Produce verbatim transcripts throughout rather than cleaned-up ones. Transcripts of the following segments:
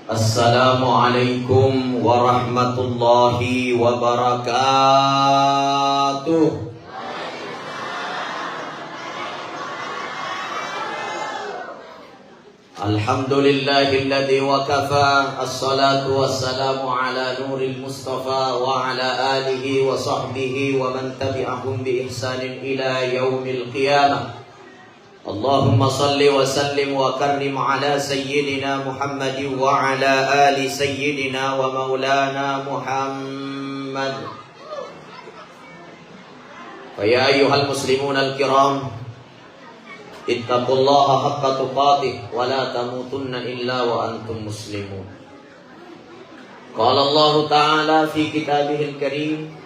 Assalamualaikum warahmatullahi wabarakatuh. Alhamdulillahilladzi wa kafa, assalatu wassalamu ala nuril mustafa wa ala alihi wa sahbihi wa man tabi'ahum bi ihsanin ila yaumil qiyamah. Allahumma salli wa sallim wa karrim ala sayyidina Muhammadin wa ala ali sayyidina wa maulana Muhammad. Fa ya ayyuhal muslimunal kiram, ittaqullaha haqqa tuqatih wa la tamutunna illa wa antum muslimun. Qala Allahu ta'ala fi kitabihil karim,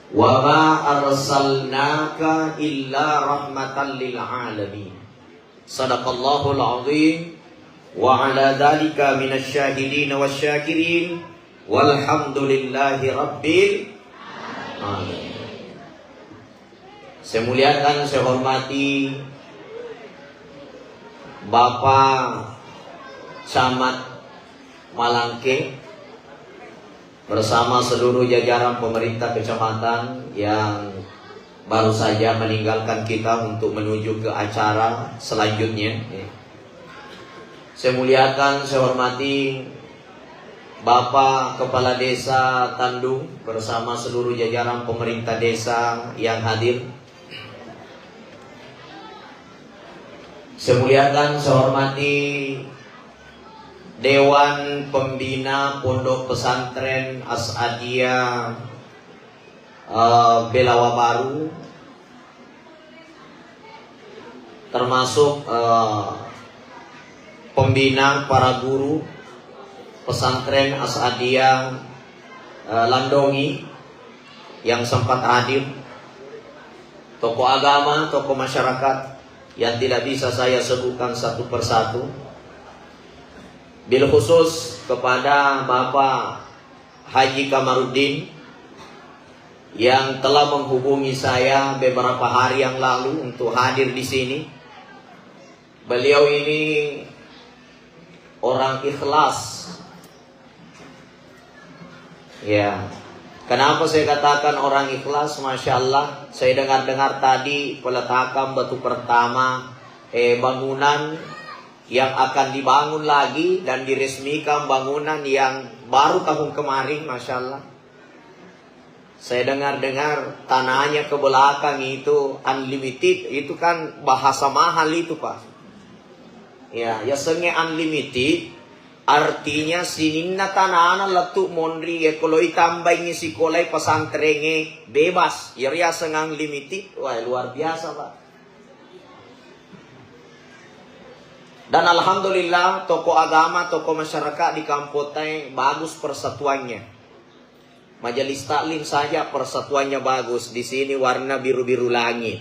"Wa ma arsalnaka illa rahmatan lil alamin." Sadaqallahul azim. Wa ala dzalika minasy syahidin wasy syakirin. Walhamdulillahi rabbil alamin. Saya muliakan, saya hormati Bapak Camat Malangke bersama seluruh jajaran pemerintah kecamatan yang baru saja meninggalkan kita untuk menuju ke acara selanjutnya. Saya muliakan, saya hormati Bapak Kepala Desa Tandung bersama seluruh jajaran pemerintah desa yang hadir. Saya muliakan, saya hormati Dewan Pembina Pondok Pesantren As'adiyah, eh, Belawa Baru, termasuk, eh, pembina para guru pesantren As'adiyah, eh, Landongi yang sempat hadir, tokoh agama, tokoh masyarakat yang tidak bisa saya sebutkan satu persatu, bil khusus kepada Bapak Haji Kamaruddin yang telah menghubungi saya beberapa hari yang lalu untuk hadir di sini. Beliau ini orang ikhlas. Ya. Kenapa saya katakan orang ikhlas? Masya Allah, saya dengar-dengar tadi peletakan batu pertama, eh, bangunan yang akan dibangun lagi dan diresmikan bangunan yang baru tahun kemarin, Masya Allah. Saya dengar-dengar tanahnya ke belakang itu unlimited, itu kan bahasa mahal itu, Pak. Ya, yasengnge unlimited, artinya sininna tanana lettu monri, ya, kalau itambaingi sikolai pesantrengnge bebas, ya, riaseng unlimited, wah, luar biasa, Pak. Dan alhamdulillah, tokoh agama, tokoh masyarakat di Kampotai bagus persatuannya. Majelis taklim saja persatuannya bagus. Di sini warna biru-biru langit.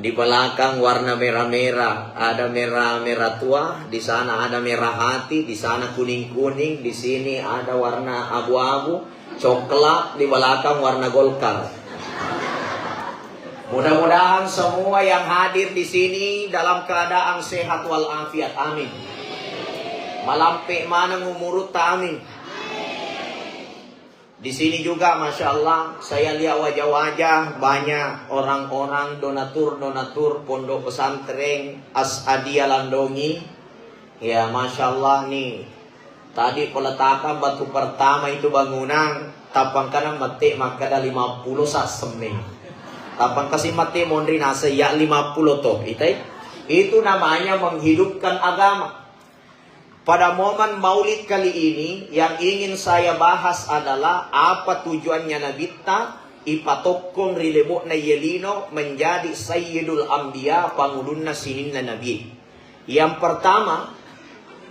Di belakang warna merah-merah. Ada merah-merah tua, di sana ada merah hati, di sana kuning-kuning, di sini ada warna abu-abu, coklat, di belakang warna Golkar. Mudah-mudahan semua yang hadir di sini dalam keadaan sehat walafiat. Amin. Malampe maneng umurutta. Amin. Di sini juga, Masya Allah, saya lihat wajah-wajah banyak orang-orang donatur-donatur Pondok Pesantren As'adiyah Landongi. Ya, Masya Allah nih. Tadi peletakan batu pertama itu bangunan, tapangkana mette makkeda lima puluh sa semmeng. Tapangkasi mette monri naseng ya lima puluh to, itai? Itu namanya menghidupkan agama. Pada momen Maulid kali ini, yang ingin saya bahas adalah apa tujuannya Nabitta ipatokkong ri lebo'na iye lino menjadi Sayyidul Anbiya, pangulunna sininna Nabi. Yang pertama,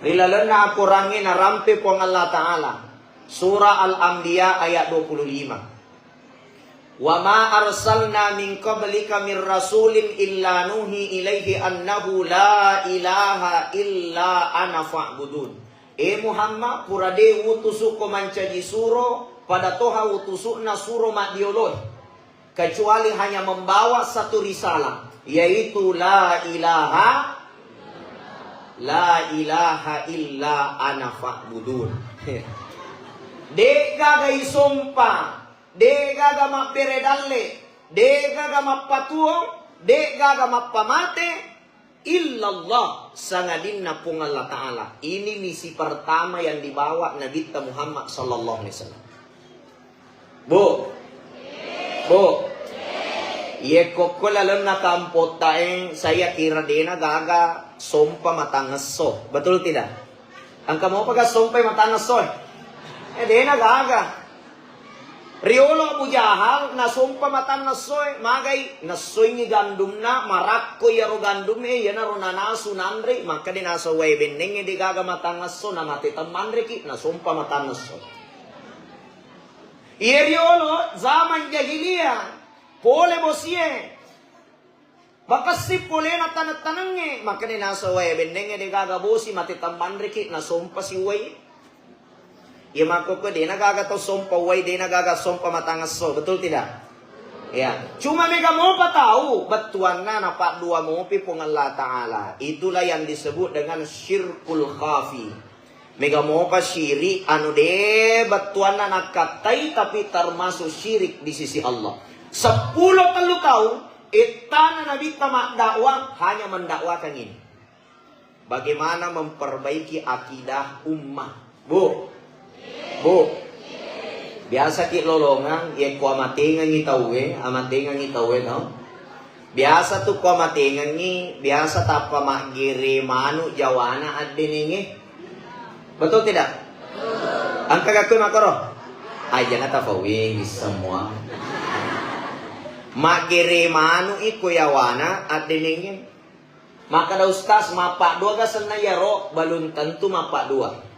ri lalenna akorangnge narampe Puang Allah Ta'ala, Surah Al-Anbiya ayat dua puluh lima. "Wa ma arsalna min qablika min rasulin illa nuhi ilaihi annahu la ilaha illa ana fa'budun." E Muhammad, pura de utusukko mancaji suro, pada toha utusukna suro maddioloe, kecuali hanya membawa satu risalah, yaitu la ilaha La ilaha illa ana fa'budun. De'gaga isompa, de'gaga mabbere dalle, de'gaga mappatuo, de'gaga mappamate, illallah, sangadinna Puang Allah Ta'ala. Ini misi pertama yang dibawa Nabitta Muhammad sallallahu alaihi wasallam. Bu, Bu, yekko ko lalenna kampottae, saya kira dena gaga sompa matangesso. Betul tidak? Engka mopa ga sompai matangesso? Eh, dena gaga. Riolo Abu Jahal nasompa matanna essoe, magai nassoingi gandumna, marakko iyaro gandum e, iyanaro nanasu nanre, makkeda naseng wae bennengnge degaga matanna esso, namate temmanreki, nasompa matanna esso. Iye riolo zaman jahiliyah, pole bosie. Makessing polena taneng-tanengnge, makkeda naseng wae bennengnge degaga bosi, mate temmanreki, nasompasi uwai. Iya makkokko dena gaga tau sompa uwai, dena gaga sompa matangesso, betul tidak? Ya, cuma mega mopa tau bettuanna napaddua mopi Puang Allah Ta'ala. Itulah yang disebut dengan syirkul khafi. Mega mopa syirik anu de bettuanna nakkattai, tapi termasuk syirik di sisi Allah. Seppulo tellu taung ettana Nabitta maddakwah hanya mendakwakan ini. Bagaimana memperbaiki akidah ummah. Bu, Bu, biasa ki lolongang, yekko amatengengi tauwe, amatengengi tauwe tau. Biasa tu ko amatengengi, biasa tappa maggere manu jawana addenenge. Betul tidak? Engka gakku makoro? Aja na tafawi semua. Maggere manu iko yawana addenenge. Makkeda ustaz, mappaddua ga senna iyaro? Belum tentu mappaddua.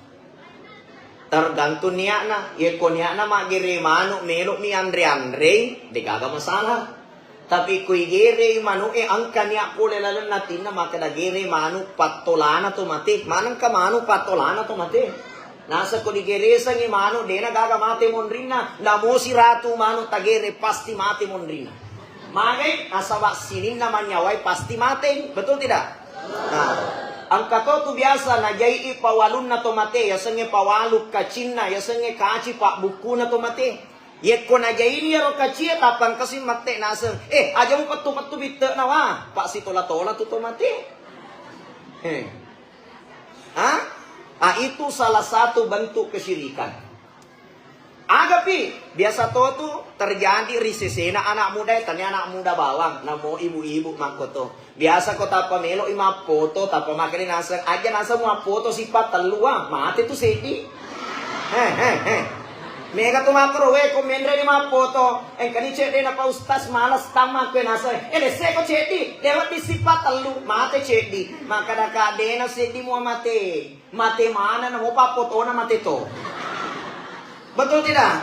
Tergantung niatna. Yekko niatna maggere manu, melo mi anre-anrei, degaga masalah. Tapi ko igerei manu e, engka niat pole lalenna atinna makkeda gere manu pattolana to mate. Manengka manu pattolana to mate. Naseng ko digeresengngi manu, dena gaga mate monrinna. Namosi ratu manu tagere, pasti mate monrinna. Magai? Nasaba sininna manyawai pasti mate. Betul tidak? Nah, engka to tu biasa najai'i pawalunna to mate, yasengnge pawalu kacinna, yasengnge kaci pabbukkuna to mate. Yekko najaini iyaro kacie, tappa engkasi mette naseng, "Eh, aja mupettu-pettu bitte'na wa, paksitola-tola tu to mate." He. Ha? Ah, itu salah satu bentuk kesyirikan. Agapi, biasa to tu terjadi ri sesena anak muda, tania anak muda bawang, namo ibu-ibu makkoto. Biasa ko tappa melo'i mappoto, tappa makkeda naseng, aja naseng mappoto sippa tellua, mate tu seddi. He, he, he. Mega tu makkoro, we, ko menre ni mappoto, engkani cedde na pa ustaz malas tamma kue naseng. Eh, lesse ko ceddi, lewat di sippa tellu, mate ceddi. Makkeda ka dena seddi mua mate. Mate maneng, namo pappotona mate to. Betul tidak?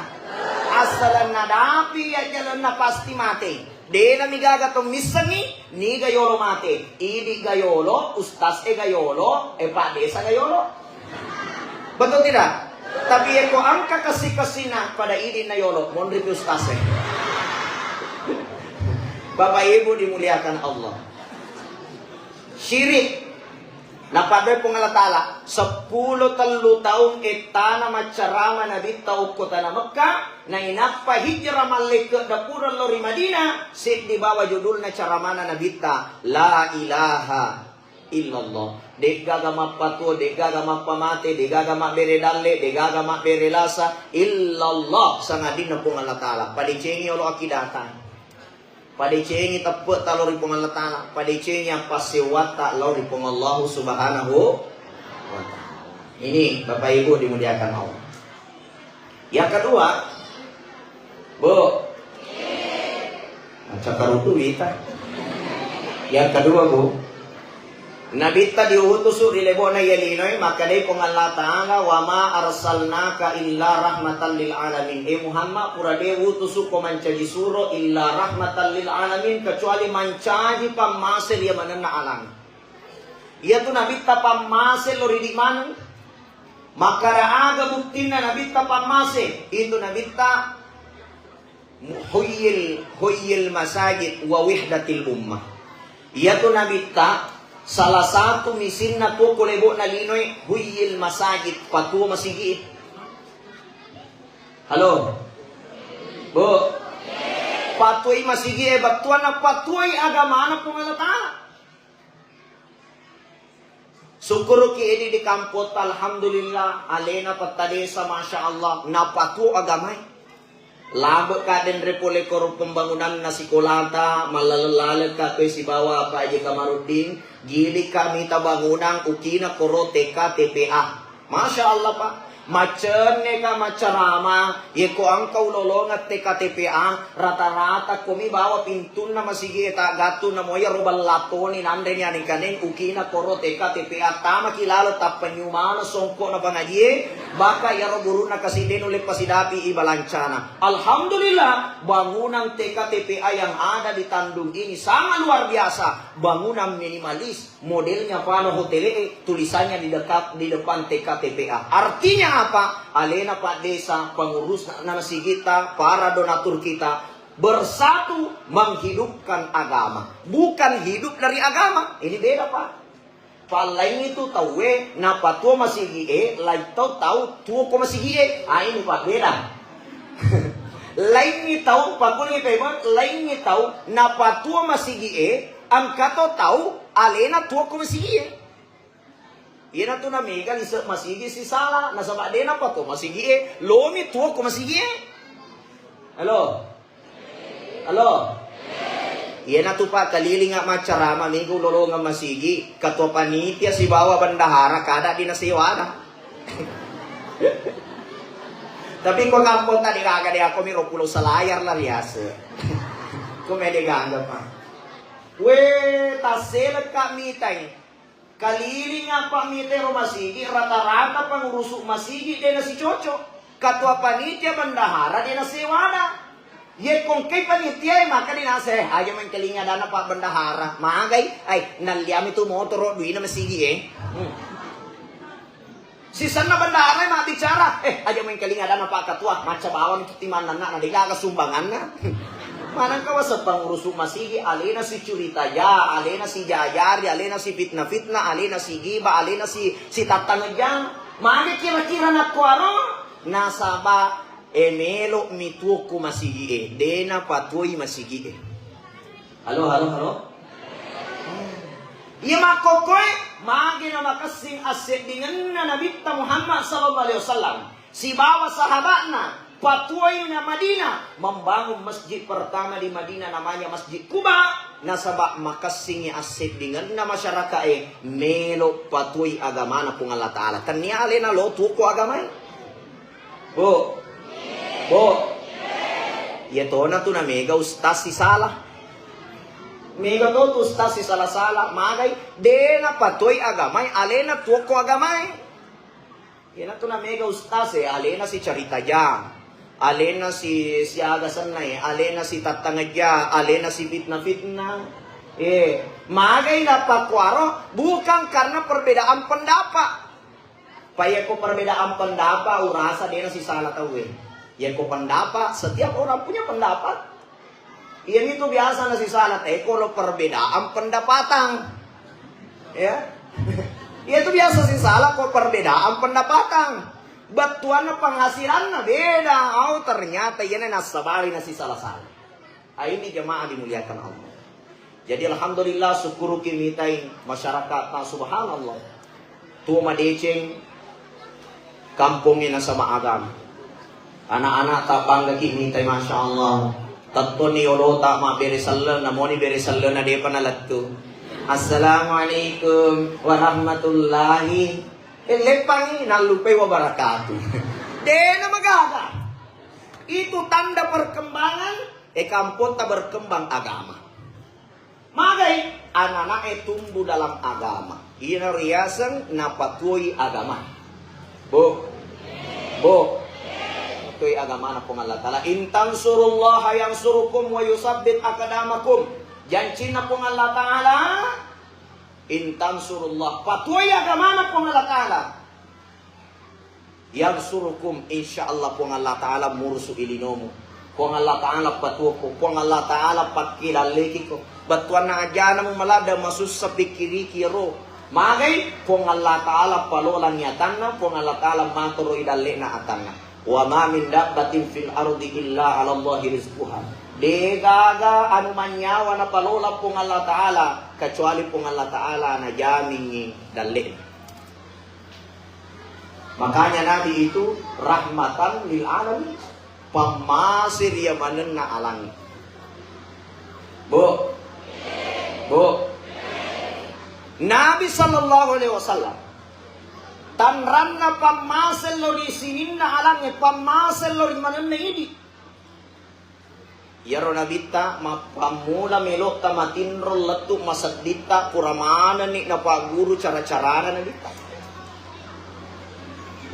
Assalenna dapi ajjalenna pasti mate. Dena mi gaga to missengi, niga yolo mate. Idi ga yolo, ustaz e ga yolo, e pak desa ga yolo. Betul tidak? Tapi yeko engka kessi-kessina pada idi na yolo, monri pi ustaz e. Bapak Ibu dimuliakan Allah. Syirik. Napaddoi Puang Allah Ta'ala, seppulo tellu taung ettana maccarama Nabitta okko tana Mekka, nainappa hijrah mallekke dapureng lao ri Madinah, seddi bawa judulna caramana Nabitta, La ilaha illallah. De'gaga mappatuo, de'gaga mappamate, de'gaga mabbere dalle, de'gaga mabbere lasa, illallah, sangadinna Puang Allah Ta'ala. Padecengi olo akidata. Padecengi teppe'ta lao ri Puang Allah Ta'ala, padecengi appassewwatta lao ri Puang Allah Subhanahu wa Ta'ala. Ini Bapak Ibu dimuliakan Allah. Yang kedua, Bu. Macam karutu wita. Yang kedua, Bu. Nabitta diutusu ri lebo'na iya linoe, makkedai Puang Allah Ta'ala, "Wa ma arsalnaka illa rahmatan lil alamin." E Muhammad, pura de utusu ko mancaji suro illa rahmatan lil alamin, kecuali mancaji pammase ri manenna alang. Iyatu Nabitta pammase lo ridi maneng. Makkada aga buktinna Nabitta pammase? Itu Nabitta Huyyil, huyyil masajid wa wihdatil ummah. Iyatu Nabitta Salah satu misinna tuo ko lebo'na linoe, huyyil masajid, patuo masigi'e. Halo? Bu? Patuoi masigi'e, bettuanna patuoi agamana Puang Allah Ta'ala. Sukkuruki edi di kampotta, alhamdulillah, alena petta desa, masya Allah, napatuo agamae. Labe'ka denre pole koro pembangunanna sikolata, mallaleng-lalengka koe sibawa Pak Haji Kamaruddin, gilikka mita bangunang ukina koro T K T P A. Masya Allah, Pak. Maccenneka maccarama, yeko engka ulolongeng T K T P A, rata-rata komi bawa pintunna masigi e taggattu, namo iyaro bella toni nanreni aneng-kaneng ukina koro T K T P A, tamaki lalo tappenyu maneng songko'na pangajie, baka iyaro gurunna kasi de nulle pasidapi i balancana. Alhamdulillah, bangunan T K T P A yang ada di Tandung ini sangat luar biasa, bangunan minimalis. Modelnya pano hotele'e, tulisannya di dekat, di depan T K T P A. Artinya apa? Alena Pak Desa, pengurus na masigita, para donatur kita bersatu menghidupkan agama. Bukan hidup dari agama. Ini beda, Pak. Pallaingi tu tauwe napatuo masigi e, lai tau tau tuo ko masigi e. Ah, ini, Pak, beda. Laingi tau, pakkulingi pemeng, laingi tau napatuo masigi e, engka to tau alena tuo ko masigi e. Iyanatu namega lise masigi sisala, nasaba de napatuo masigi e, lomi tuo ko masigi e. Halo? Halo? Iyanatu, Pak, kalilinga maccarama, mega ulolongeng masigi, ketua panitia sibawa bendahara kada di nasewana. Tapi ko kampong tadi gaga de, ako miro Pulau Selayar la riase. Ko mede gaga, Pak. We, tasselekka mitai. Kalilinga, Pak, mitero masigi, rata-rata pengurusu masigi de nasicocok. Ketua panitia bendahara de nasewana. Yekko engkai panitia e, maka dinase, "Aja mengkalinga dana Pak Bendahara." Magai, ai, nalliami tu motoro duina masigi e. Hmm. Sisenna bendahara e mabbicara, "Eh, aja mengkalinga dana Pak Ketua, macca bawang tu timannanna, na degaga sumbanganna." Manengka waseng pengurusu masigi, alena si curita ja, alena si jajari, alena si fitnah-fitnah, alena si giba, alena si, si tattangejang. Magi kira-kira nakkuaro? Nasaba E, melo mi tuo ku masigi e, de napatuoi masigi e. Halo, halo, halo. Iya makkokkoe, magi na makessing asseddingenna Nabitta Muhammad sallallahu alaihi wasallam sibawa sahabatna patuoi na Madinah membangun masjid pertama di Madinah namanya Masjid Quba, nasaba makessingi asseddingenna masyarakat e melo patuoi agamana Puang Allah Ta'ala. Tennia alena lo tuo ku agamae. Bu. Bu. Iya tona tu na mega ustaz sisala. Mega to tu ustaz sisala-sala. Magai de napatuoi agamae, alena tuo ko agamae. Iyana tu na mega ustaz e, alena si carita ja. Alena si siaga senna e, alena si tattangejja, alena si fitnah-fitnah. Eh, magai napakkuaro, bukan karena perbedaan pendapat. Pa yekko perbedaan pendapat, urasa dena sisala tauwe. Yekko pendapat, setiap orang punya pendapat. Iyami tu biasa nasisala te ko lo perbedaan pendapatan. Ya. Iya tu biasa sisala ko perbedaan pendapatan. Bettuanna penghasilanna beda. Au ternyata iyana nassabari nasisala-sala. Ah, ini jemaah dimuliakan Allah. Jadi alhamdulillah, sukkuruki mitai masyarakat ta, subhanallah. Tuo madeceng kampongnge nasaba agama. Anak-anak ta banggaki mitai, masya Allah. Tettonni yolota mabbere selleng, namoni bere selleng na depa nalettu. Assalamualaikum warahmatullahi, eh, leppangi nallupai wabarakatuh. Dena magaga. Itu tanda perkembangan, eh, kamponta berkembang agama. Magai, anak-anak e tumbuh dalam agama. Ina riaseng napatuoi agama. Bu. Bu. Tuoi agamana Puang Allah Ta'ala. In tansurullaha yansurukum wa yusabbit aqdamakum. Jancinna Puang Allah Ta'ala. In tansurullah. Patuoi agamana Puang Allah Ta'ala. Yansurukum, insya Allah Puang Allah Ta'ala murusu ilinomu. Puang Allah Ta'ala patuoko, Puang Allah Ta'ala pakkidallekiko. Bettuanna ajana mu maladda masussa pikkiriki ro. Magai Puang Allah Ta'ala palolangi atanna, Puang Allah Ta'ala matoro idallekna atanna. Wa ma min dabbatin fil ardi illa 'ala Allahi rizquha. Degaga anu mannyawa napalola Puang Allah Ta'ala kecuali Puang Allah Ta'ala najamingngi dallekna. Makanya Nabi itu rahmatan lil alamin, pammase ri manenna alangnge. Bu, bu, Nabi sallallahu alaihi wasallam tanranna pammase lo ri sininna alangnge, pammase lo ri manenna idi. Iyaro Nabitta mappammula melo'ta matinro lettu masedditta, pura manenni napagguru cara-carana Nabitta.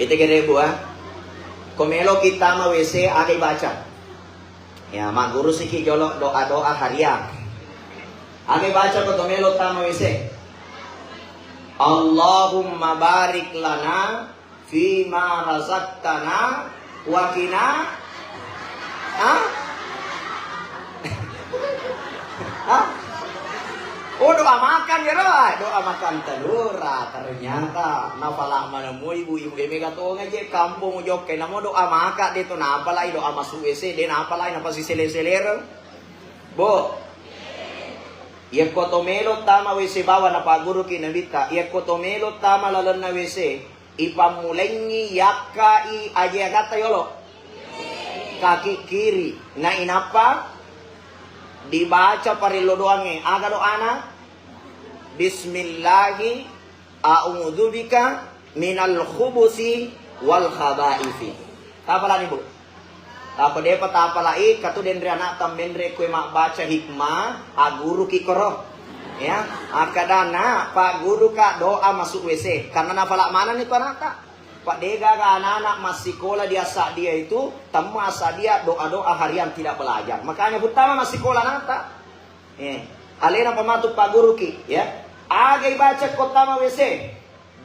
Bete gere bu, eh? Ko meloki tama W C, aga ibaca? Ya, maggurusiki jolo doa-doa harian. Aga ibaca ko to melo tama W C? Allahumma barik lana fima razaqtana wa qina, ha? Ha? Oh, doa makan ya, Roy? Doa makan telur, ah, ternyata nafala mana mu ibu-ibu, eh, mega tonga je kampung Jokke, namo doa makan de to, napalai doa masuk W C, de napalai napasi sele-selere. Bo, yakko to melo tama W C bawang, napagguruki Nabitta, yakko to melo tama lalenna W C, ipammulaingngi yakkai aje agatta yolo. Kaki kiri. Na inappa dibaca parillo doangnge. Aga doana? Bismillahi a'udzubika minal khubusi wal khabaithi. Tapalani, Bu. Tappa depa tapalai, katu denre anakta menre kue mabbaca hikmah, agguruki koro. Ya, akkadana, "Pak guru, Kak, doa masuk W C." Karena nafala manenni tu anakta. Pak, degaga anak-anak massikola di asa dia itu, temma asa dia doa-doa harian tidak belajar. Makanya pertama massikola anakta. Eh, alena pamatu pagguruki, ya. Aga ibaca ko tama W C?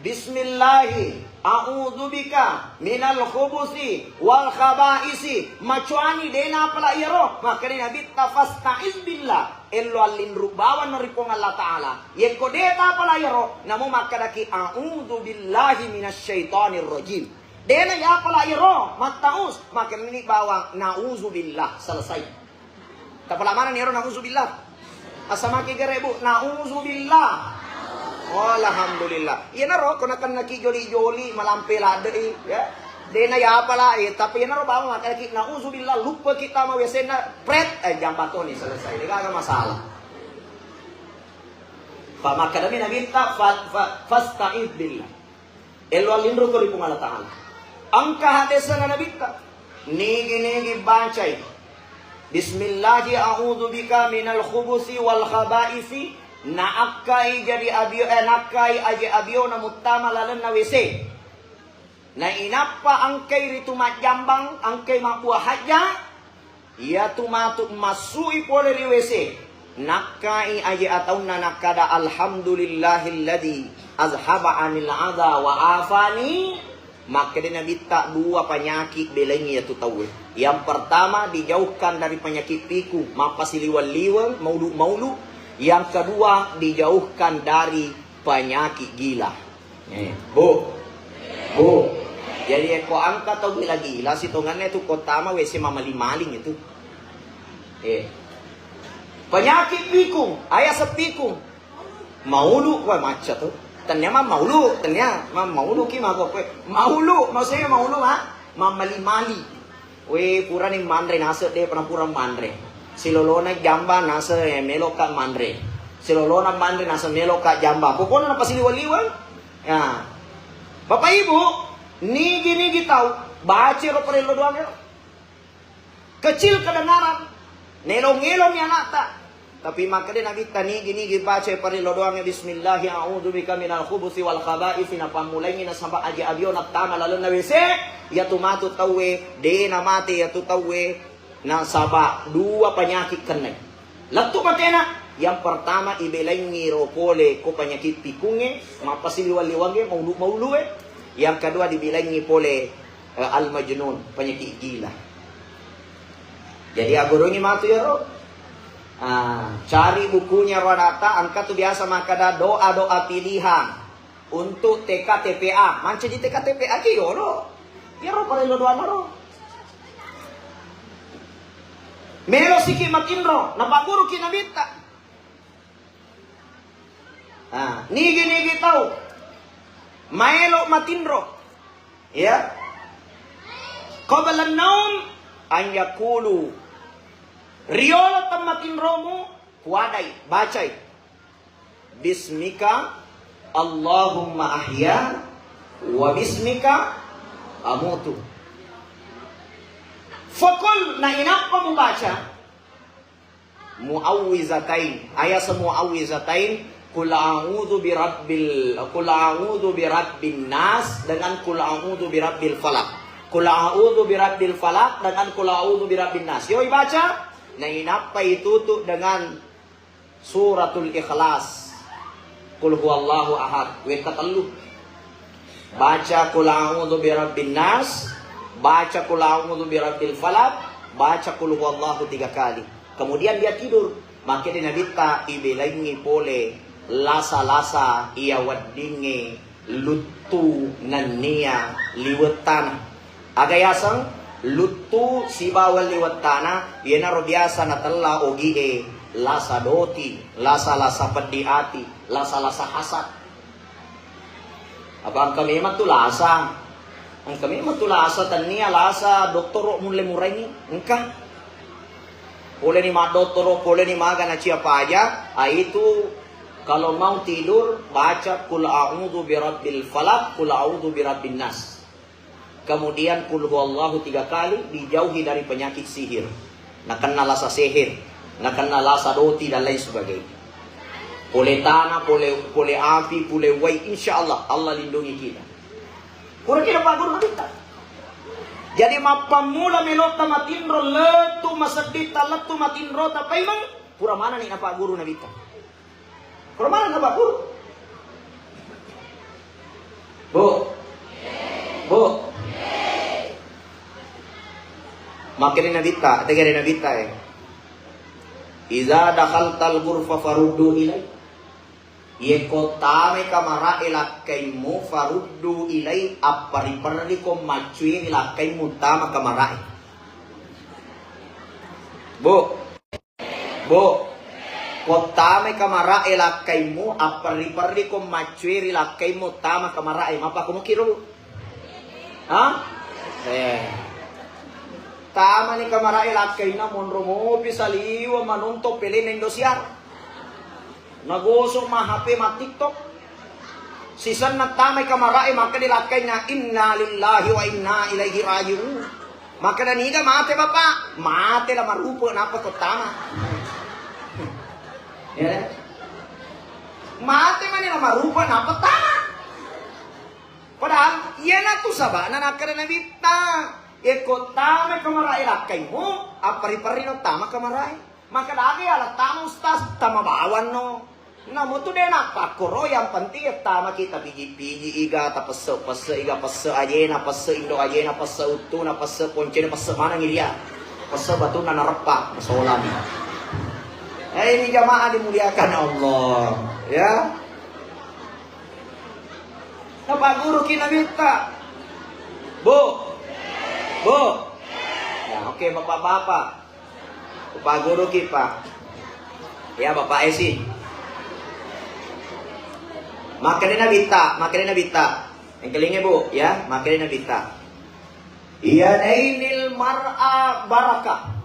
Bismillahi, a'udzubika minal khubusi wal khabaisi. Macuani de napala iyaro. Makkeda Nabitta, "Fasta'iz billah." Ello allinru bawang ri Puang Allah Ta'ala. Yekko de tapala iyaro, namo makkadaki, "A'udzu billahi minasy syaithanir rajim." De na yapala iyaro, mattaus, makkedani bawang, "Na'udzubillah." Selesai. Tapala manenni ero, "Nauzubillah." Asa maki gere, Bu, "Nauzubillah." Oh, alhamdulillah. Iyanaro ko nakennaki joli-joli, malampe ladde'i, ya. Dena yapala, eh, tapi iyanaro bawang makkadaki, "Nauzubillah," luppaki tama W C-na, pret, eh, jambatoni, selesai. Degaga masalah. Fa makkedami Nabitta, fa, fa, "Fasta'iz billah." Ello allinruko ri Puang Allah Ta'ala. Engka hadesana Nabitta. Nigi-nigi bacai, "Bismillahi a'udzu bika minal khubusi wal khabaisi." Naakkai jadi abio, eh, nakkai aje abiona muttama lalenna W C. Nainappa engkai ritu majjambang, engkai mabbua hajja, iyatu matu massui pole ri W C, nakkai aje ataunna nakkada, "Alhamdulillahilladzi azhaba anil adza wa afani." Makkeda Nabitta, dua panyaki belengi iyatu tauwe. Yang pertama, dijauhkan dari penyakit pikun, mappasiliweng-liweng, maulu-maulu. Yang kedua, dijauhkan dari penyakit gila. Eh, Bu. Bu. Jadi, ko engka tau gila-gila, sitongenna itu ko tama W C mamaling-maling itu. Eh. Penyakit pikun, aya sepikun. Maulu, wah, macca tu. Tennia mammaulu, tennia mammaulu ki mako kue. Maulu, maksudnya maulu, ma? Mammaling-maling. We, purani manre naseng, de pernah pura manre. Silolona jamba naseng, eh, meloka manre. Silolona manre naseng, meloka jamba. Pokokna napasiliweng-liweng. Ya. Bapak Ibu, nigi-nigi tau, baca ro parello doang ya. Kecil kedengaran. Nelong-elong mi anakta. Tapi makkeda Nabitta, nigi-nigi baca parello doang, "Bismillahi a'udzu bika minal khubusi wal khabaisi." Napammulaingi nasaba aje abio nattama lalenna W C, iyatu matu tauwe, de namate iyatu tauwe, nasaba dua penyakit kennai. Lettu matena, yang pertama ibelengi ro pole ko penyakit pikungnge, mappasiliwang-liwangnge, maulu-maulue. Yang kedua dibelengi pole, eh, al-majnun, penyakit gila. Jadi agurungi matu iyaro. Ah, cari bukunya ro adatta, engka tu biasa makkeda doa-doa pilihan untuk T K T P A. Mancaji T K T P A ki yolo. Iyaro parellu doana ro. Melo siki matinro, napagguruki nabitta. Ah, nigi-nigi tau maelo matinro, ya. Qabla naum an yaqulu. Riolo temmatinromu, kuadai, bacai. Bismika Allahumma ahya wa bismika amutu. Fakul, na inappa mubaca muawwizatain. Ayaseng muawwizatain, qul a'udzu birabbil, qul a'udzu birabbin nas dengan qul a'udzu birabbil falaq. Qul a'udzu birabbil falaq dengan qul a'udzu birabbin nas. Yoi baca, na inappa itutu dengan Suratul Ikhlas, Qul huwallahu ahad, wetta tellu. Baca Qul a'udzu birabbin nas, baca Qul a'udzu birabbil falaq, baca Qul huwallahu tiga kali. Kemudian dia tidur. Makkeda Nabitta, ibelaingngi pole lasa-lasa iya weddingnge luttu nennia liwettana. Aga yaseng luttu sibawa liwettana? Iyanaro biasa natella ogie lasa doti, lasa-lasa peddi ati, lasa-lasa hasad. Apa engka memang tu lasa? Engka memang tu lasa, tennia lasa dottoro mulle muraini? Engka. Poleni maddottoro, poleni maga nacia paja, aitu kalau mau tidur baca qul a'udzu birabbil falaq, qul a'udzu birabbin nas. Kemudian qul huwallahu tiga kali, dijauhi dari penyakit sihir. Nakenna lasa seher, nakenna lasa doti dan lain sebagainya. Pole tanah, pole, pole api, pole wai, insya Allah, Allah lindungi kita. Pura kira Pak Guru Nabitta. Jadi mappammula melotta matinro lettu masedditta lettu matinrota paimeng, pura manani na Pak Guru Nabitta. Pura manani na Pak Guru. Bu. Bu. Makkeda Nabitta, tegere Nabitta e. Iza dakhaltal ghurfa faruddu ilai. Yekko tamai kamara'e lakkaimmu, faruddu ilai, appari-perriko maccuiri lakkaimmu tama kamara'e. Bu, bu, ko tamai kamara'e lakkaimmu, appari-perriko maccuiri lakkaimmu tama kamara'e, mappakkomoki ro, Bu? Ha? Eh. Tamani kamara'e lakkainna monro mopi saliweng manonton pelenna Indosiar. Nagosok ma H P, ma TikTok. Sisenna tamai kamara'e, makkeda lakkainna, "Inna lillahi wa inna ilaihi raji'un." Makkeda, "Niga mate, Bapak?" "Mate la marupa, nappa ko tama." Ya. Mate mani la marupa, nappa tama. Padahal iyanatu saba'na nakkeda Nabitta, "Yekko tamai kamara'e lakkaimmu, appari-perrino tama kamara'e." Makkeda aga iya la tama, Ustaz? Tama bawanno. Namutu de nappakkoro, yang penting iya tamaki tapiji-piji iga, tapesse-pesse iga, pesse ajena, pesse indo ajena, pesse uttuna, pesse poncena, pesse maneng iria. Pesse batunna nareppa, masolani. Eh, ini jamaah dimuliakan Allah, ya. Napagguruki Nabitta. Bu. Bu. Ya, oke, Bapak-bapak. Upagguruki, Pak. Ya, Bapak Esi. Makkeda Nabitta, makkeda Nabitta. Engkalinga, Bu, ya, makkeda Nabitta. Yadainil mar'a barakah.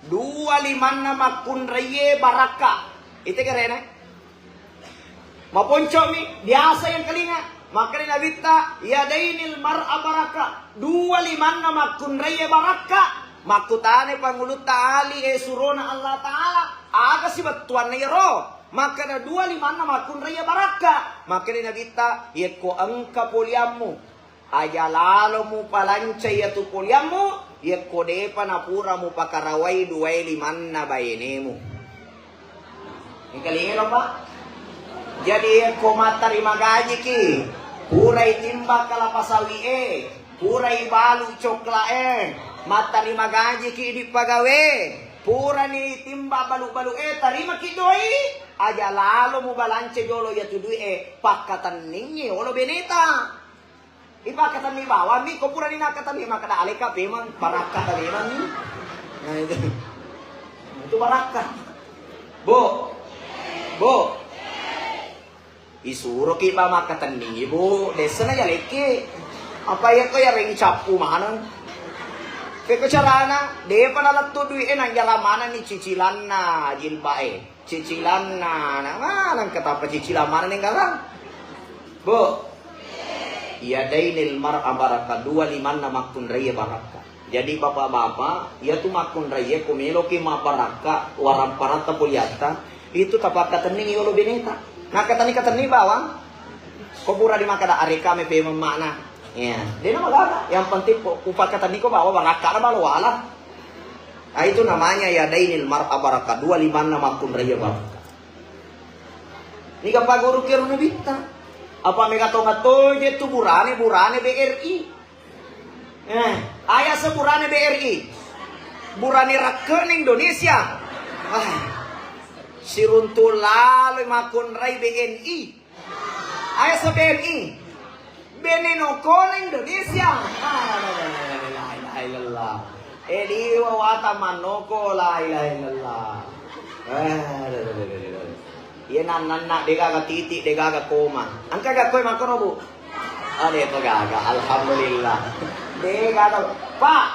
Dua limanna makkunraie barakka. Ite karena? Maponcomi, biasa yang kelinga. Makkeda Nabitta, "Yadainil mar'a barakka." Dua limanna makkunraie barakka. Makkutana pangulutta Ali e surona Allah Ta'ala, aga sibettuanna iyaro? Makkeda, "Dua limanna makkunraie barakka." Makkeda Nabitta, "Yekko engka poliammu, aja lalo mupalanca iyatu poliammu, yekko depa napura mupakarawai duae limanna bainemu." Engkalinga lo, Pak? Jadi, yekko mattarima gajiki, purai timba kalapa sawi e, purai balu cokla e, Mattarima gajiki idi pagawe. Purani timba balu-balu e, tarimaki doi. Aja lalo mubalance jolo iyatu dui e, pakkatenningi olo beneta. Ipakkatenni bawang mi, ko purani nakkatenni makkeda aleka pemeng, barakka memang ni. Nah, itu. Itu barakka. Bu. Bu. Isuroki ba makkatenningi, Bu. Dessana ya leke. Apa ya ko ya rengi cappu maneng. Peko carana, depa nalettu duit e nanjara maneng ni cicilanna jilbab e. Cicilanna, na maneng ketapa cicilan mana nih, Kakang? Bu, iya dainil mar'a barakah, dua limanna makkunraie barakka. Jadi bapak-bapak, iya tu makkunraie ko meloki mabbarakka, waramparatta poliatta, itu tapakkatenningi olo beneta. Nakkatenni-katenni bawang. Ko pura di makkeda areka me pemeng makna. Iya, dena magaga. Yang penting ko upakkatenni ko bawa barakka na balo wala. Ah, itu namanya ya dainil mar'a barakah, dua limanna makkunraie barakka. Niga paguru kero nabitta. Apa mega tonga toje tu burane, burane B R I. Eh, aya se burane B R I. Burane rakke ni Indonesia. Ah, siruntu lalo makkunrai B N I. Aya se B N I. Bene nokona Indonesia. Ah, la ilaha illallah. Eh, liwa wata mannoko, la ilaha illallah. Eh, la, la, la, la, la. Iya nannanna degaga titik, degaga koma. Engka ga koe makkono, Bu? Ade to gaga, alhamdulillah. Degaga. Pak,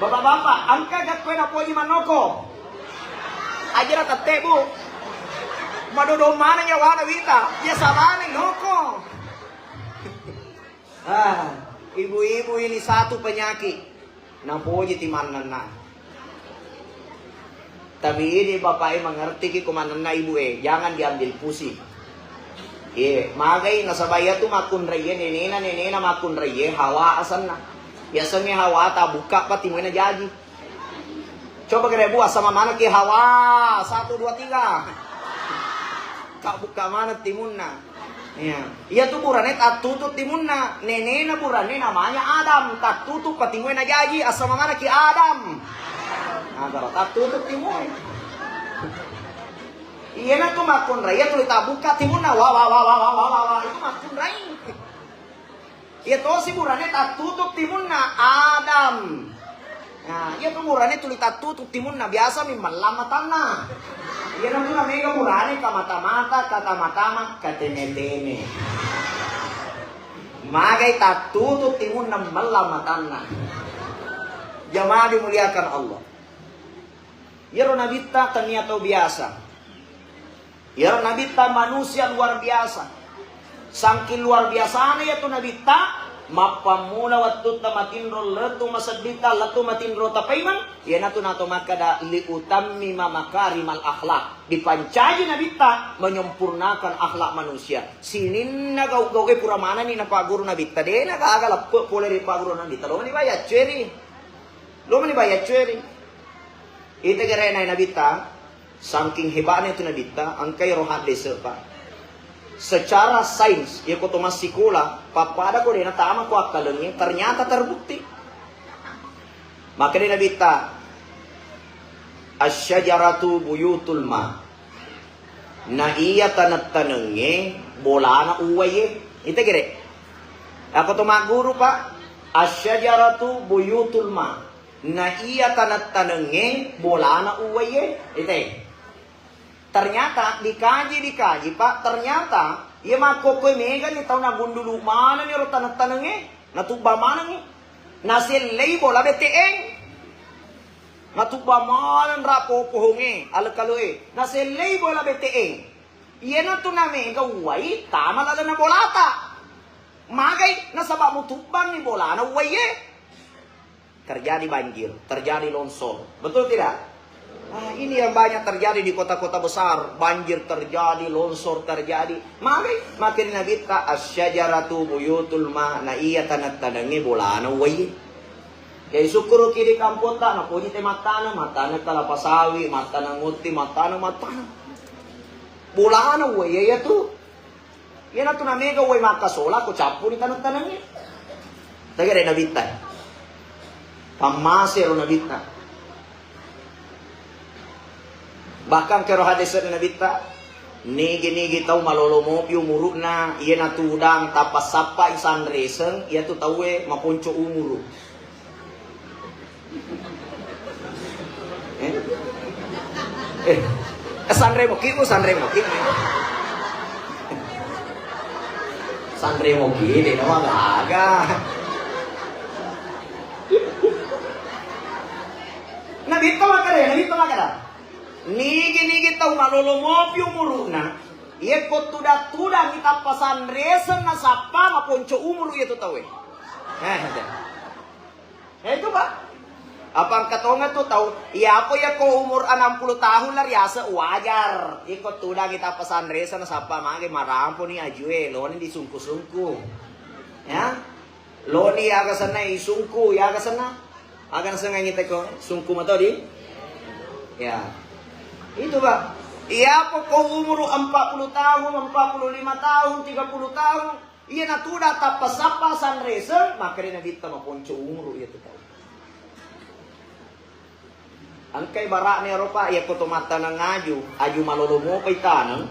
bapak-bapak, engka ga koe napoji mannoko? Ajara tette, Bu. Madodo mana nyawana wita? Ya salami noko. Ah, ibu-ibu ini satu penyakit. Napoji ti mannanna. Tapi ini bapak e mengerti ki ko mannanna ibu e, jangan diambil pusing. Iya, magai nasaba iya tu makkunraie nenena, nenena makkunraie Hawa asenna. Biasanya Hawa ta buka pa timuena jaji. Coba kira Bu, asama mana ki Hawa? Satu, dua, tiga. Ka buka mana timunna? Iya. Iya tu burane tattutu timunna. Nenena burane namanya Adam. Tattutu patimue na jaji. Asama mana ki Adam? Nah, kalau tattutu timue. Iya na tu makkunrai, iya tuli tabuka timunna. Wah, wah, wah, wah, wah, wah, wah, wah. Itu makkunrai. Iya tosi burane tattutu timunna Adam. Nah, iya tu burane tuli tattutu timunna, biasa mi mellang matanna. Iya na mega burane ka mata-mata, ka tama-tama, ka teme-teme. Magai tattutu timunna mellang matanna. Jamaah dimuliakan Allah. Iyaro nabitta tania tau biasa. Iyaro nabitta manusia luar biasa. Sangking luar biasana iyatu nabitta, mappammula wettutta matinro lettu maseddita, lettu matinro tapaimeng, iyanatu nato makkeda, "Liutammima makarimal akhlak." Dipancaji nabitta menyempurnakan akhlak manusia. Sininna gau-gau e pura manenni napagguru nabitta, dena gaga leppe pole ri pagguru nabitta. Lomani bayacceri. Lomani bayacceri. Ita gere'na nabitta, sangking heba'na itu nabitta, engkai ro haddese, Pak. Secara sains, iya ko to massikola, pappada ko de natama ko akkalengnge, ternyata terbukti. Makkedai nabitta, "Asyajaratu buyutul ma." Na iya taneng-tanengnge bolana uwaiye. Ita gere. Ako to magguru, Pak, asyajaratu buyutul ma. Na iya taneng-tanengnge bolana uwaiye. Ite. Ternyata dikaji, dikaji, Pak, ternyata iya makkokkoe mega ni tau nagundulu manenni ro taneng-tanengnge, natubba manengngi. Nasellei bola B T N. Natubba maneng ra po-, pohongnge, alekaloe. Nasellei bola B T N. Iyanatu namega uwai tama lalena bolata. Magai nasaba mutubbanni bolana uwaiye. Terjadi banjir, terjadi longsor. Betul tidak? Ah, ini yang banyak terjadi di kota-kota besar. Banjir terjadi, longsor terjadi. Magai, makkeda nabitta, "Asyajaratu buyutul ma," na iya taneng-tanengnge bolana uwaiye. Jadi sukkuruki di kampotta, napoji te mattaneng, mattaneng kalapa sawi, mattaneng mutti, mattaneng, mattaneng. Bolana uwaiye iyatu. Iyanatu namega uwai makkasola ko cappuni taneng-tanengnge. Tegere nabitta. Pammase ro Nabitta. Bahkan kero hadis Nabitta, nigi-nigi tau malolo mopi umuru'na, iye natudang tappa sappai sanreseng, iyatu tauwe maponco umuru. Eh? Eh, sanre moki, bu, sanre moki. Sanre moki, de' nama gaga. Nabitta makkeda, Nabitta makkeda, nigi-nigi tau malolo mopi umuru'na, iyekko tudang-tudangi tappa sanreseng nasappa maponco umuru iyatu tauwe. Eh, eh. Eh, itu, Pak. Apa engka tonga tu tau, iya apa ya ko umur enam puluh tahun lah riasa wajar. Iko tudang kita pesan resa nasappa mage marampo ni ajue, loni disungku-sungku. Ya. Loni ya aga senna isungku, ya aga senna. Aga senna ngite ko sungku mato di. Ya. Itu, Pak. Iya apa ko umur empat puluh tahun, empat puluh lima tahun, tiga puluh tahun, iya natuda tappa sappa sanreseng, makkeda Nabitta maponco umuru iya tu tau. Engkai bara'na ero, Pak, iya ko to mattaneng aju, aju malolo mopa itaneng.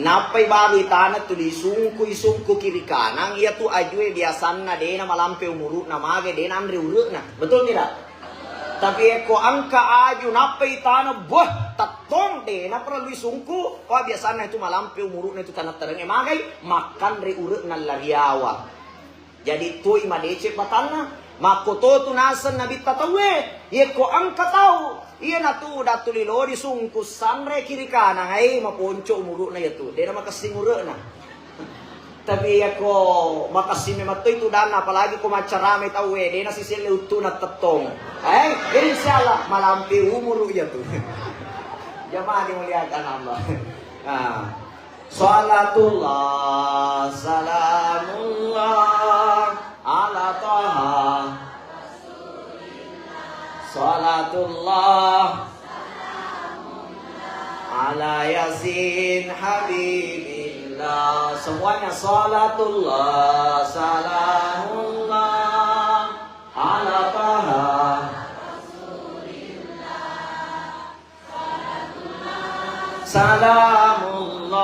Nappai balu itaneng tu disungku, isungku kiri kanang, iya tu ajue biasanna dena malampe umuru'na mage, dena anre ure'na. Betul tidak? Tapi ekko engka aju nappai tana, boh, tettong, de, naparellu isungku. Wah, biasanna itu malampe umuru'na itu taneng-tanengnge magai, makkanre ure'na lariawa. Jadi toi madeceng patanna. Makkoto tu naseng Nabitta tauwe, yekko engka tau, iya natu datuli lo disungku sanre kiri kanang, ai maponco umuru'na iya tu. De namakessing ure'na. Tapi yakko makessing memang toi tudanna, apalagi ko maccarame tauwe, dena siselle uttuna tettong. Eh, insyaallah malampe umuru iya tu. Jamaah dimuliakan Allah. Ah. Salatullah, salamullah ala Taha. Salatullah, ala Yasin Habibillah. Semuanya, salatullah, salamullah ala Taha. Salamullah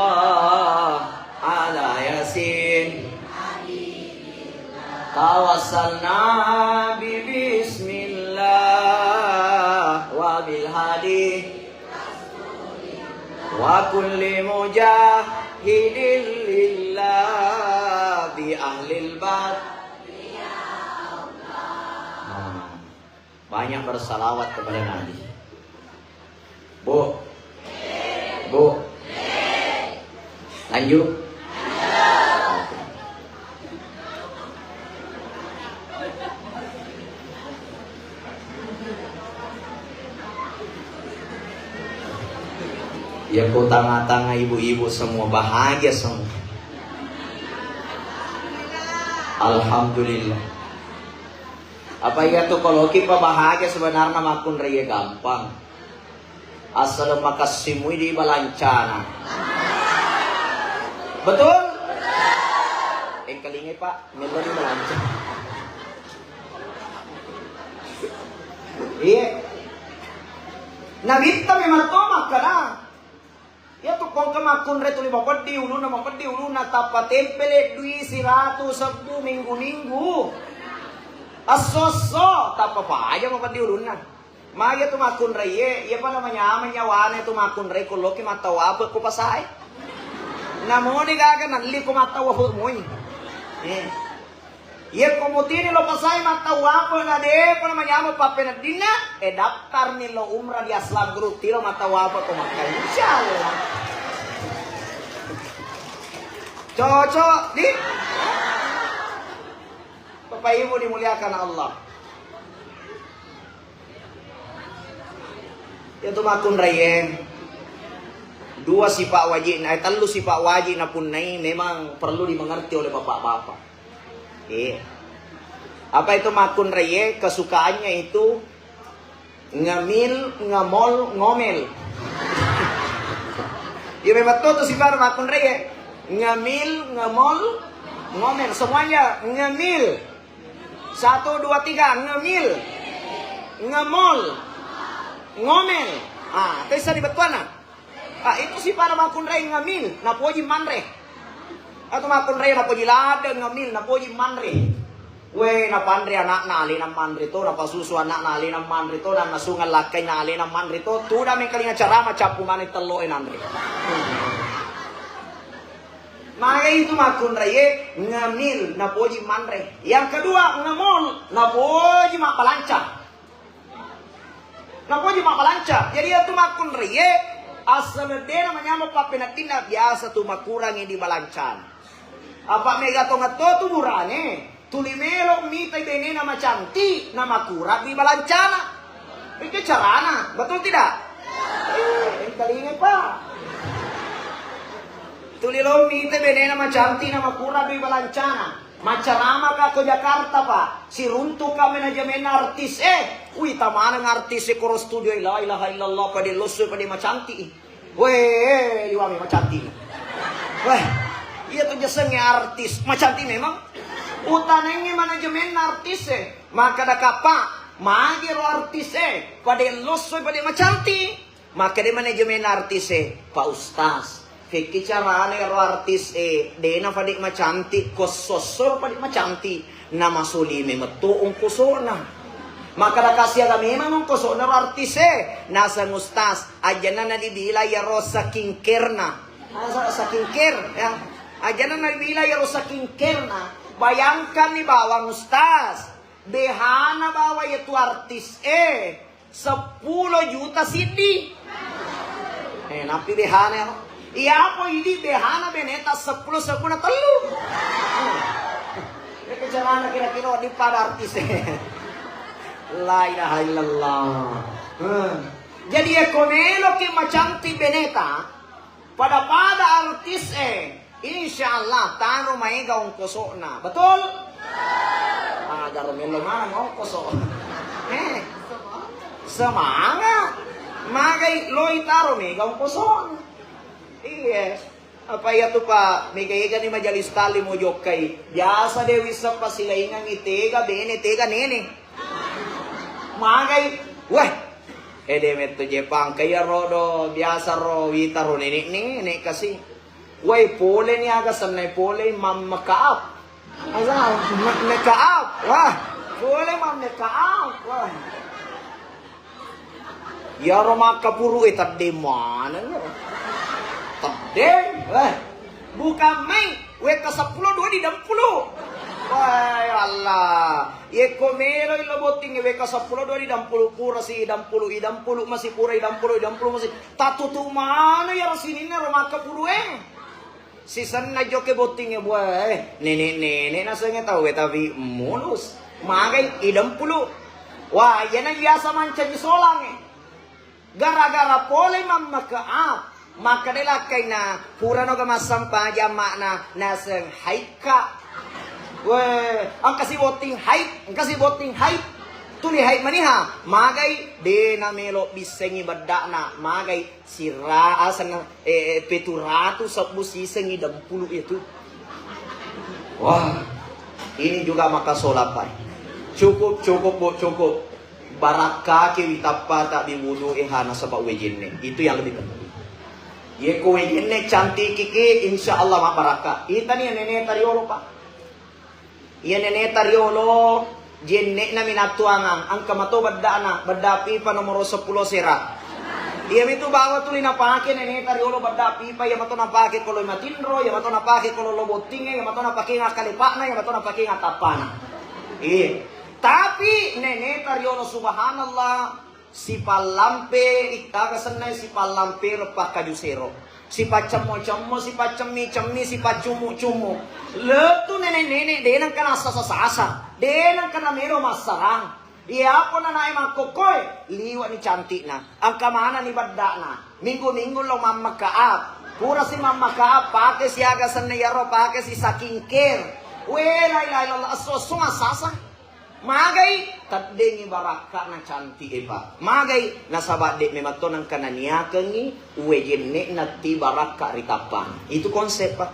ala Yasin. Tawassalna bi bismillah wa bil hadi wa kulli mujahidin lillah bi ahlil bad. Nah, banyak bersalawat kepada Nabi. Bu. Bu. Lanjut. Ya, ku tanga-tanga ibu-ibu semua bahagia semua. Alhamdulillah. Apa iya tu, kalau ki pa bahagia sebenarnya makkunrai gampang. Asal makassimui di balancana. Betul? Engkalingai, Pak, melo di balanca. Iya. Nabitta memang to makkeda. Iya tu kongka makkunrai tuli mapeddi ulunna, mapeddi ulunna, tappa tempele dui siratu sebbu minggu-minggu. Esso-esso, tappa paja mapeddi ulunna. Magi tu makkunraie, iya pa namanyameng nyawana tu makkunrai ko loki mattawape ko pasae. Namoni gaga nalli ko mattawape moi. Eh. Iya ko mutini lo pasae mattawape na de ko namanyameng pappeneddinna, eh, daftarni lo umrah di Aslam Group tilo mattawape ko Makkah. Insyaallah. Cocok di Bapak Ibu dimuliakan Allah. Iya tu makkunraie. Dua sifat wajib, eh, tellu sifat wajib napunnai memang perlu dimengerti oleh bapak-bapak. Iya. Apa itu makkunraie? Kesukaannya itu ngemil, ngemol, ngomel. Iya memang to tu sifat makkunraie. Ngemil, ngemol, ngomel. Semuanya ngemil. Satu, dua, tiga. Ngemil. Ngemol. Ngomel. Ah, tessa di bettuanna. Ah, itu sipana makkunrai ngemil, napoji manre. Atau makkunrai napoji ladde, ngemil, napoji manre. We, napanre anakna, alena manre to, napasusu anakna, alena manre to, nannasungeng lakkaina, alena manre to, tuda mengkalinga carama, cappu maneng tello e nanre. Maka itu makkunraie ngemil, napoji manre. Yang kedua, ngemol, napoji mabbalanca. Napoji mabbalanca. Jadi iyatu makkunraie, assaleng de namanyameng pappeneddinna, biasa tu makurangi di balancana. Apa mega tongetto tu burane, tuli melo mitai benena macanti, namakurang di balancana. Itu carana, betul tidak? Eh, engkalingai, Pak. Tuli lo mitai benena macanti, namakurang di balancana. Macarama ka ko Jakarta, Pak. Siruntuk ka manajemenna artis e. Wih, tamaneng artis e koro studio e. La ilaha illallah, pada losso, pada macanti. Weh, liwami macanti. Weh, iya tu jasengnge artis. Macanti memang. Utanengnge manajemenna artis e. Maka da kappa, magi ro artis e. Pada losso, pada macanti. Makkeda manajemen artis e, "Pak Ustaz, fekki carana ero artis e, dena fade macanti, ko sosso fade macanti, namasoli memetto ongkosona." Makkeda, "Kasiaga memang ongkosona ro artis e." Naseng Ustaz, ajana nadibila iyaro skincare-na. Nasa-, skincare, ya. Ajana nadibila iyaro skincare-na. Bayangkanni bawang Ustaz, behana bawa iyatu artis e. Seppulo juta siddi. Eh, nappi behana ero. Iya, apa idi behana beneta seppulo, seppulo tellu. Ini carana kira-kira di pada artis. La ilaha illallah. Hmm. Jadi, ya, ko meloki macanti beneta, pada-pada artis e, insya Allah taro maega ongkosona. Betul? Agaro melo maneng ongkoso. Eh, semangat. Magai loi taro mega ongkosona. Iya. Apa iya tu, Pak? Mega-ega ni majelis taklim mojokkai. Biasa de wisseng pasilaingangi tega bene, tega nene. Magai. Weh. Ede metto Jepang, kaya ro do, biasa ro, wita ro, nenek-nenek kasi. Wai, pole ni aga sennai pole mammekap. Asa, ma-, makeup. Wah, pole mammekap. Wah. Iyaro makkapuru e tedde maneng. Tedde. Wah. Bukan main. W K seppulo dua di Dempulu. Wah, ya Allah. Yekko melo ilo botting W K seppulo dua di Dempulu, pura si Dempulu, i Dempulu masih pura, i Dempulu, i Dempulu masih. Tatutu mana ya sininna ro makkapuru e. Sisenna jokke bottingnge, buah, eh, nenek-nenek nasengnge tau, eh, tapi mulus. Magai i Dempulu. Wah, iyana biasa mancaji solangnge. Gara-gara pole mammake up, makkeda lakkainna, purano ga massampajang amma'na, naseng haikka. Weh, engka si botting haik, engka si botting haik. Tuli haik maniha, magai, de namelo bissengi bedda'na, magai. Sira-, asenna, eh, eh, petu ratu sebbu sisengngi Dempulu itu. Wah, ini juga maka solapai. Cukup, cukup, Bu, cukup. Barakkaki witappata di wudu e ha nasaba wejenne. Itu yang lebih penting. Yeko wejenne cantikiki, insya Allah mabbarakka. Itani neneta riolo, Pak. Iya neneta riolo, jenne'na minattuangang, engka mato bedda'na, bedda pipa nomoro seppulo sera. Iya mitu bawa tuli napake neneta riolo bedda pipa, iya mato napake ko loi matinro, iya mato napake ko lollo bottingnge, iya mato napake ngakkalepa'na, iya mato napake ngatappana. Iya. Tapi neneta riolo, subhanallah, sipallampe, ikkaga sennai sipallampe reppa kaju sero. Sipaccemmo-cemmo, sipaccemmi-cemmi, sipaccummu-cummu. Lettu nene-nene, de nengka nassasa-sasa. De nengka namelo massarang. Iya pona nae makkokkoe, liwani cantikna. Engka manani bedda'na. Minggu-minggu lo mammake up. Pura si mammake up, pake siaga senne yaro, pake si skincare. We, la ilaha illallah, esso-esso massasa. Magai, teddengngi barakka'na cantik e, Pak. Magai, nasaba de memang to nengka naniakengngi uwe jenne'na ti barakka ri tappana. Itu konsep, Pak.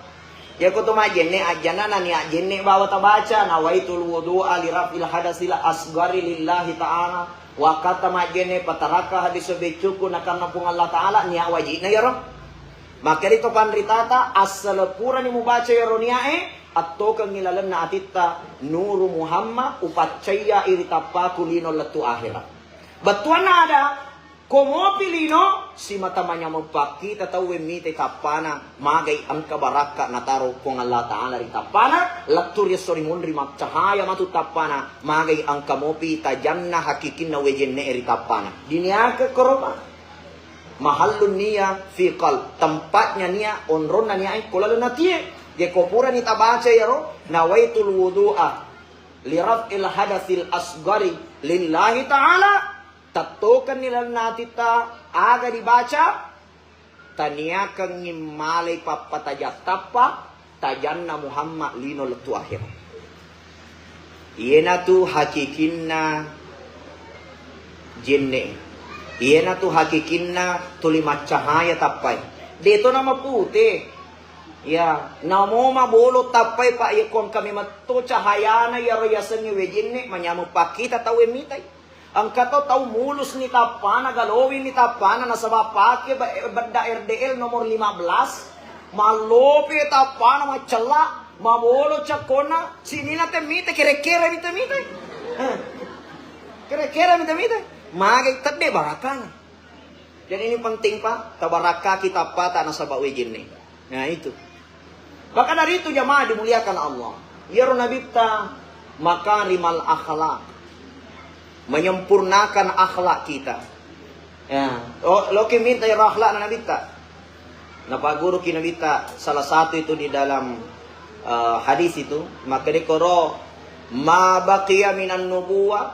Iyako to majjenne, ajjana nania jenne bawa tabaca, nawaitul wudu'a li raf'il hadasil asgari lillahi ta'ala. Wakata majjenne, patarakka hadis beccuku nakanna Puang Allah Ta'ala, nia wajibna iyaro. Makkeri to panritata, assala purani mubaca iyaro niae, attokengngi lalenna atitta, Nuru Muhammad, upaccayya iri tappaku lino lettu akhirat. Bettuanna ada, ko mopi lino, simata manyameng pakkita tauwe mitai tappana, magai engka barakka nataro Puang Allah Ta'ala ri tappana, lettu ri esso ri munri maccahaya matu tappana, magai engka mopi tajanna hakikinna wejenne ri tappana. Diniake koropa. Mahallun niyah fi qalb, tempatnya niyah, onronna niyah e ko laleng atie. Ye ko purani tabaca iyaro, nawaitul wudu'a li raf'il hadasil asgari lillahi ta'ala, tettokenni lalenna atitta aga dibaca, taniakengngi malai pappatajang tappa, tajanna Muhammad lino lettu akhirat. Iyanatu hakikinna jenne. Iyanatu hakikinna tuli maccahaya tappai. Deto nama pute. Ya, namo mabolo tappai, Pak, iya ko engka memetto cahayana iyaro yasengnge wejenne, manyameng pakkita tauwe mitai. Engka to tau mulus ni tappana, galowi ni tappana, nasaba pake be-, bedda R D L nomor lima belas, mallope tappana, maccella, mabolo cakkona, sinina te mite, kere-kere mite-mite. Eh. Kere-kere mite-mite. Magai tedde barakana. Jadi ini penting, Pak, tabarakkaki tappata nasaba wejenne. Nah, itu. Maka dari itu, jamaah dimuliakan Allah, iyaro Nabitta makarimal akhlak, menyempurnakan akhlak kita. Ya, oh, loki minta iyaro akhlakna Nabitta. Napaguruki Nabitta salah satu itu di dalam, eh, hadis itu, maka dekoro, "Ma baqiya minan nubuwah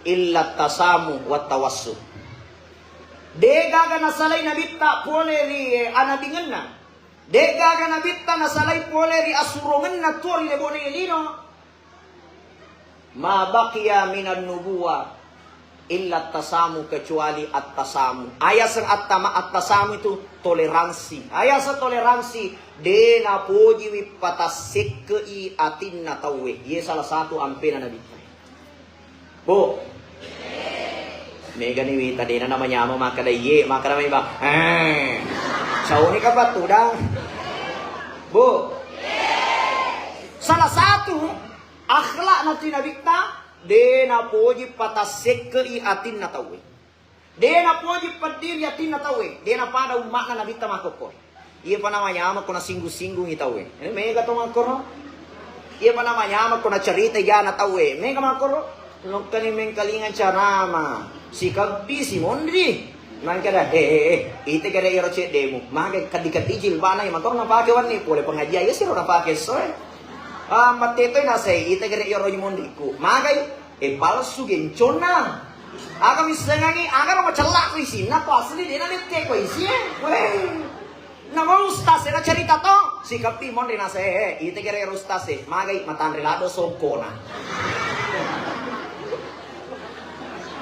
illa tasamu wa tawassu." Degaga nasalai Nabitta pole ri anabingenna. Degaga Nabitta nasalai pole ri asurongenna tuo ri lebone lino. Ma baqiya minan nubuwah illa tasamu, kecuali at-tasamu. Ayaseng attama-, at-tasamu itu toleransi. Ayaseng toleransi, de napojiwi patassekkei atinna tauwe. Iye salah satu ampena Nabitta. Bu. Megani wita dena namanyama makkada iye, makkada mai ba. Eh. Sauni ka pattudang. Bu. Salah satu akhlak natu Nabitta, de napoji patassekkei atinna tauwe. De napoji peddiri atinna tauwe, de napada umma'na Nabitta makkokkoe. Iye pa namanyama ko nasinggung-singgungi tauwe. Eh, mega to makkoro. Iye pa namanyama ko nacarita jana tauwe, mega makkoro. Lokkani mengkalinga carama, sikabbi, simonri. Makkada, eh, eh, eh, ite gare iyaro ceddemu. Magai kaddi-kaddi jilbana, iya makkoro napake wenni, pole pengajian iya siro napake soe. Ah, mattetoi nasai, ite gare iyaro monriku. Magai, eh, palsu genconna. Aga missengangi, aga ro macellak ko isinna, ko asli dena lette ko isi, eh. Weh. Namo ustaz e nacarita to, sikappi monri nasai, eh, ite gare iyaro ustaz e, magai matanre lado songkona.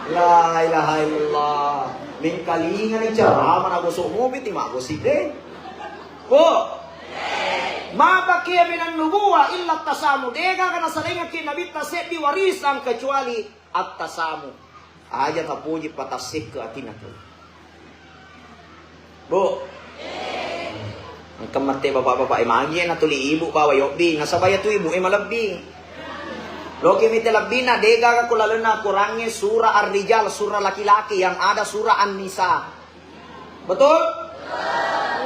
La ilaha illallah. Mengkalinga ni carama nagosok mopi ti maggosip de. Ko. Ma baqiya minan nubuwah illa tasamu. Degaga nasalaingaki Nabitta seddi warisan kecuali at-tasamu. Aja tapoji patassekke atinna tu. Bu. Engka mette bapak-bapak, eh, magi na tuli ibu bawa yobbi, nasaba iya tu ibu e malebbi. Loki mite lebbina, degaga ku lalenna Qurangnge surah Ar-Rijal, surah laki-laki, yang ada surah An-Nisa. Betul?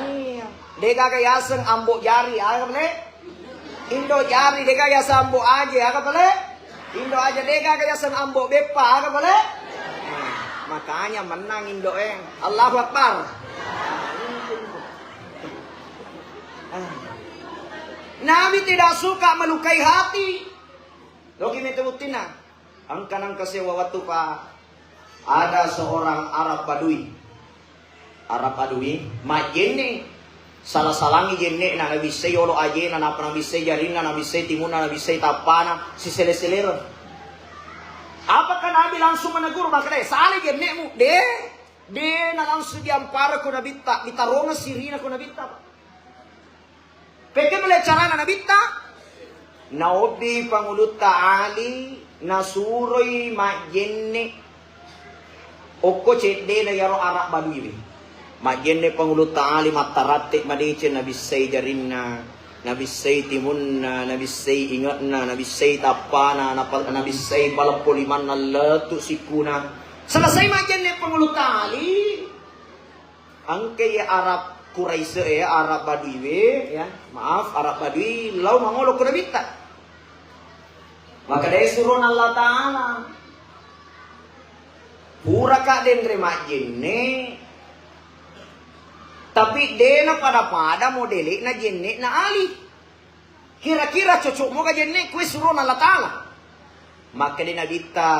Iya. Degaga yaseng ambo jari, aga pale? Indo jari, degaga yaseng ambo aje, aga pale? Indo aja, degaga yaseng ambo beppa, aga pale? Nah, makanya menang indo e. Allahu Akbar. Nabi tidak suka melukai hati. Loki mete buttina. Engka nengka sewa wettu pa ada seorang Arab Badui. Arab Badui majjenne, sala-salangi jenne'na, nabissai yolo ajena, napa nabissai jarinna, nabissai timunna, nabissai tappana, sisele-selero. Apakah Nabi langsung menegur, makkeda, "Sale jenne'mu?" De, de na langsung diampara ku Nabitta, ditarongeng sirina ku Nabitta. Pekko pale carana Nabitta? Naobbi Pangulutta Ali, nasuroi majjenne okko ceddena iyaro Arab Baduiwe. Majjenne Pangulutta Ali mattaratte madeceng, nabissai jarinna, nabissai timunna, nabissai inge'na, nabissai tappana, napa-, nabissai paleppo limanna lettu sikkuna. Selesai majjenne Pangulutta Ali, engka iya Arab Quraisy, eh, Arab Baduiwe, ya, maaf, Arab Badui lao mangolo ko Nabitta. Maka dai surona Allah Ta'ala. Puraka denre majjenne, tapi dena pada-pada modele'na jenne'na Ali. Kira-kira cocok moga jenne' kue surona Allah Ta'ala? Makkeda Nabitta,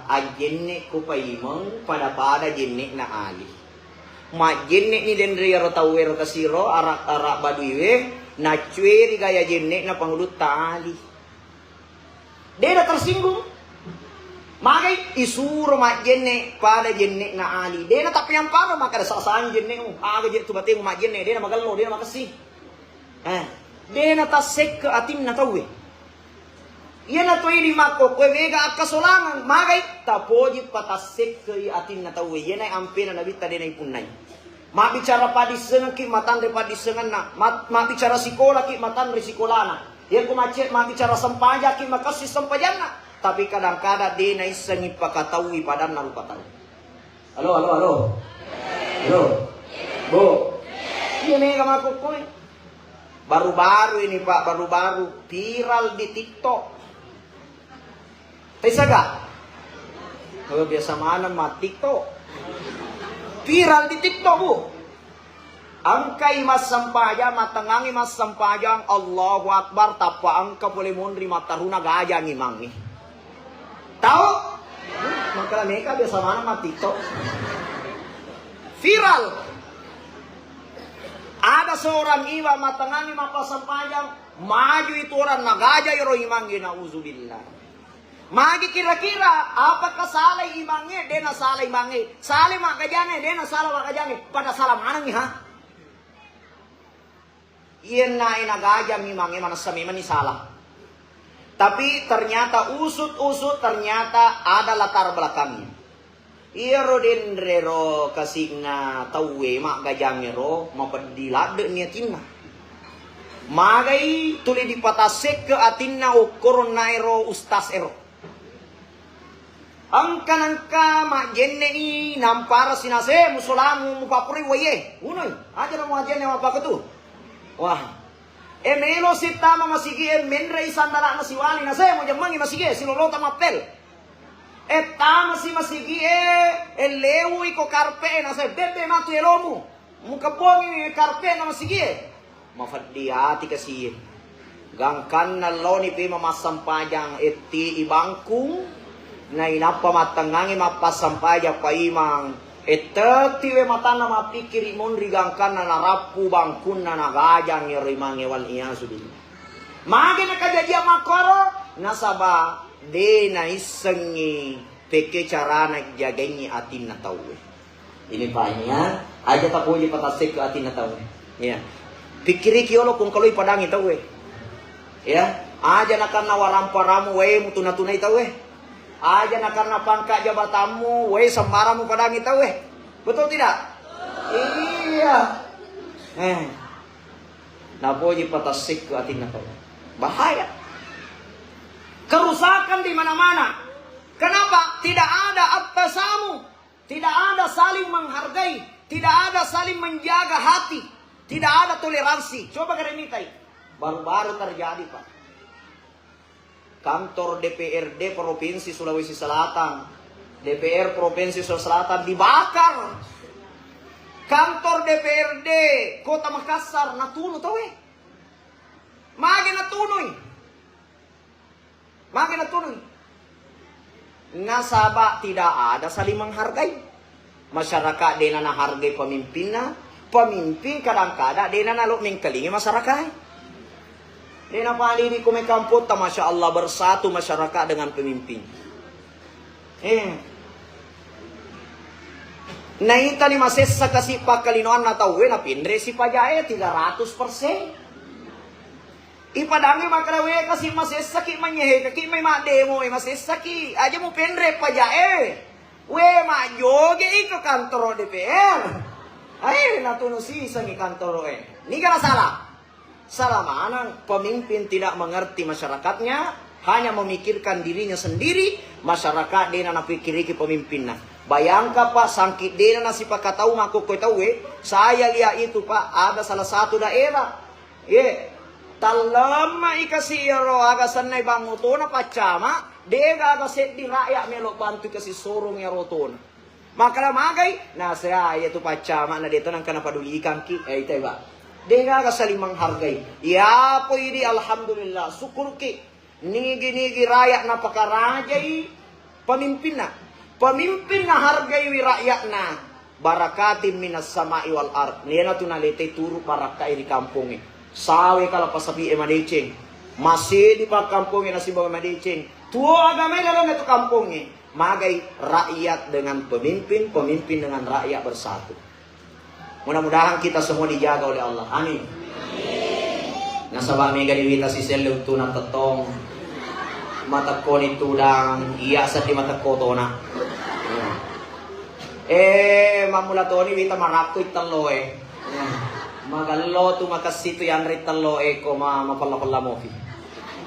ajjenne' ko paimeng pada-pada jenne'na Ali. Majjenne'ni denre iyaro tauwe ro kasiro, ara-, Arab Baduiwe, naccueri gaya jenne'na Pangulutta Ali. Dena tersinggung. Magai isuro majjenne' pada jenne'na Ali. Dena tappeyamparo, makkeda sasang jenne'mu. Aga je tu batemu majjenne', dena magello, dena makessing. Eh, dena tassekke atinna tauwe. Iyana to idi makkokkoe mega akkasolangeng, magai tapoji patassekkei atinna tauwe. Iyana ampena Nabitta dena ipunnai. Mabbicara paddissengekki matanre paddissengenna, mat-, mabbicara sikolaki matanre sikolana. Iyako macce-, mabbicara sempajakki makessing sempajanna. Tapi kadang-kadang dena issengi pakataui padanna rupa tau. Halo, halo, halo. Halo. Bu. Iya mega makkokkoe. Baru-baru ini, Pak, baru-baru viral di TikTok. Taisaga? Oh, biasa maneng ma TikTok. Viral di TikTok, Bu. Engkai massempajang, mattengngangi massempajang, Allahu Akbar, tappa engka pole monri mattaruna gajang imangnge. Tau? Makkeda mega biasa maneng ma TikTok. Viral. Ada seorang iwa mattengngangi mappassempajang, maju itu orang nagaja iro imangnge, nauzubillah. Magi kira-kira, apakah salah imangnge? Dena salah imangnge. Salah maggajangnge? Dena salah maggajangnge. Pada salah manengngi, ha? Iyannae nagajang imangnge, manessa memanni salah. Tapi ternyata usut-usut ternyata ada latar belakangnya. Iyaro denre ro kasinna tauwe maggajangnge ro mapeddi ladde'ni atinna. Magai tuli dipatassekke atinna okkoronnae ro ustaz ero. Engka nengka majjenne'i nampara sinase musolamu mupapuroi waie. Unoi, aja na muajenne mappakatu. Wah. E melo sittama masigi e menrei sandala'na siwali nase mujemmengi masigi e silolota mappel. E tamasi masigi e, e lewui ko karpe e nase bebbe matu elomu. Mukebbongi karpe'na masigie. Mafeddi ati kasiye. Gangkanna laoni pema massempajang etti i bangkung. Nainappa mattengngangi mappassempajang paimang. Ettettiwe matanna mappikkiri monri gangkanna narappu bangkunna nagajang ero imangnge wal iyazu billah. Mage nakajajiang makkoro nasaba de naissengngi pekke carana jagaingngi atinna tauwe. Ini paimia, aja tapoji patassekku atinna tauwe. Ya. Pikkiriki yolo kongkaloi padangi tauwe. Ya, aja nakanna waramparamu wae mutuna-tunai tauwe. Aja nakanna pangka jabatanmu wae sembaramu padangi tauwe. Betul tidak? Iya. Eh. Napoji patassekku atinna tauwe. Bahaya. Kerusakan di mana-mana. Kenapa? Tidak ada at-tasamuh. Tidak ada saling menghargai, tidak ada saling menjaga hati, tidak ada toleransi. Coba kalian mitai. Baru-baru terjadi, Pak. Kantor D P R D Provinsi Sulawesi Selatan, D P R Provinsi Sulawesi Selatan dibakar. Kantor D P R D Kota Makassar natunu tauwe. Mage natunui. Mage natunui. Nasaba tidak ada saling menghargai. Masyarakat dena nahargai pemimpinna, pemimpin kadang-kadang dena nalo mengkalingi masyarakat. Dena palili kome kampotta, Masya Allah, bersatu masyarakat dengan pemimpin. Eh. Naitani masessa kasi pakkalinoanna tauwe napinre sipajae tiga ratus persen. Ipadangngi makkeda, "We kasi masessaki, manyehekaki mai maddemo e, masessaki. Aja mupenre pajae. We majjoge iko kantoro D P R." Ae natunu sisengi kantoro e. Niga nasala? Salah maneng, pemimpin tidak mengerti masyarakatnya, hanya memikirkan dirinya sendiri, masyarakat dena napikiriki pemimpinna. Bayangkan, Pak, sangki dena nasipakatau makkokkoe tauwe, saya lihat itu, Pak, ada salah satu daerah. Ye, tallemma i kasi iyaro aga sennai bang otona paccama, dega aga seddi rakyat melo bantu kasi sorong iyaro otona. Makkeda magai? Nasea iya tu paccama'na de' to nengka napadulikangki. Eh, itai, Pak. De'gaga saling menghargai. Iya po idi, alhamdulillah, syukurki. Nigi-nigi rakyat napakarajai pemimpinna. Pemimpin nahargaiwi rakyatna. Barakatin minas sama'i wal ard. Nena tu nalete turu barakkai ri kampongnge. Sawe kala pasapi e madeceng. Masedi pakkampongnge nasibawa madeceng. Tuo agamae lalona tu kampongnge. Magai rakyat dengan pemimpin, pemimpin dengan rakyat bersatu. Mudah-mudahan kita semua dijaga oleh Allah. Amin. Nasaba mega diwita siselle untuna tettong. Matekkoni tudang, iya seddi matekko tona. Eh, mammula toni wita marakko ittelloe. Magello tu makessi tu yanre tello e ko ma-, mapella-pella mopi.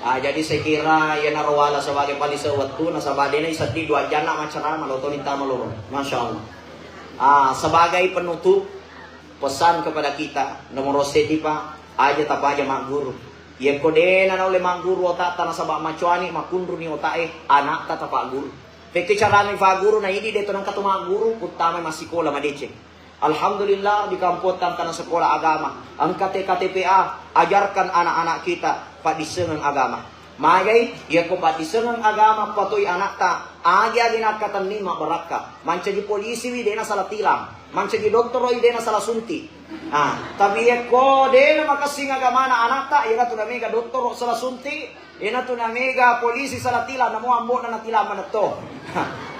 Ah, jadi saya kira iyanaro wala sebagai palise wettu nasaba dena iseddi dua janna macerama lo toni tama loro. Masya Allah. Ah, sebagai penutup, pesan kepada kita, nomor seddi, Pak, aja tapaja magguru. Yekko dena naulle magguru otakta nasaba macoani makunruni otak e, anakta tapagguru. Pekki carana ifagguru na idi de to nengka to magguru, uttamai massikola madeceng. Alhamdulillah, di kampotta engkana sekolah agama, engka T K T P A, ajarkan anak-anak kita paddissengeng agama. Magai, yekko paddissengeng agama patoi anakta, agi-agi nakkatenni mabbarakka. Mancaji polisi wi dena salah tilang, mancaji dottoro wi dena salah sunti. Ah, tapi yekko dena makessing agamana anakta, iyanatu namega dottoro salah sunti, iyanatu namega polisi salah tilang, namo ambo'na natilang manetto.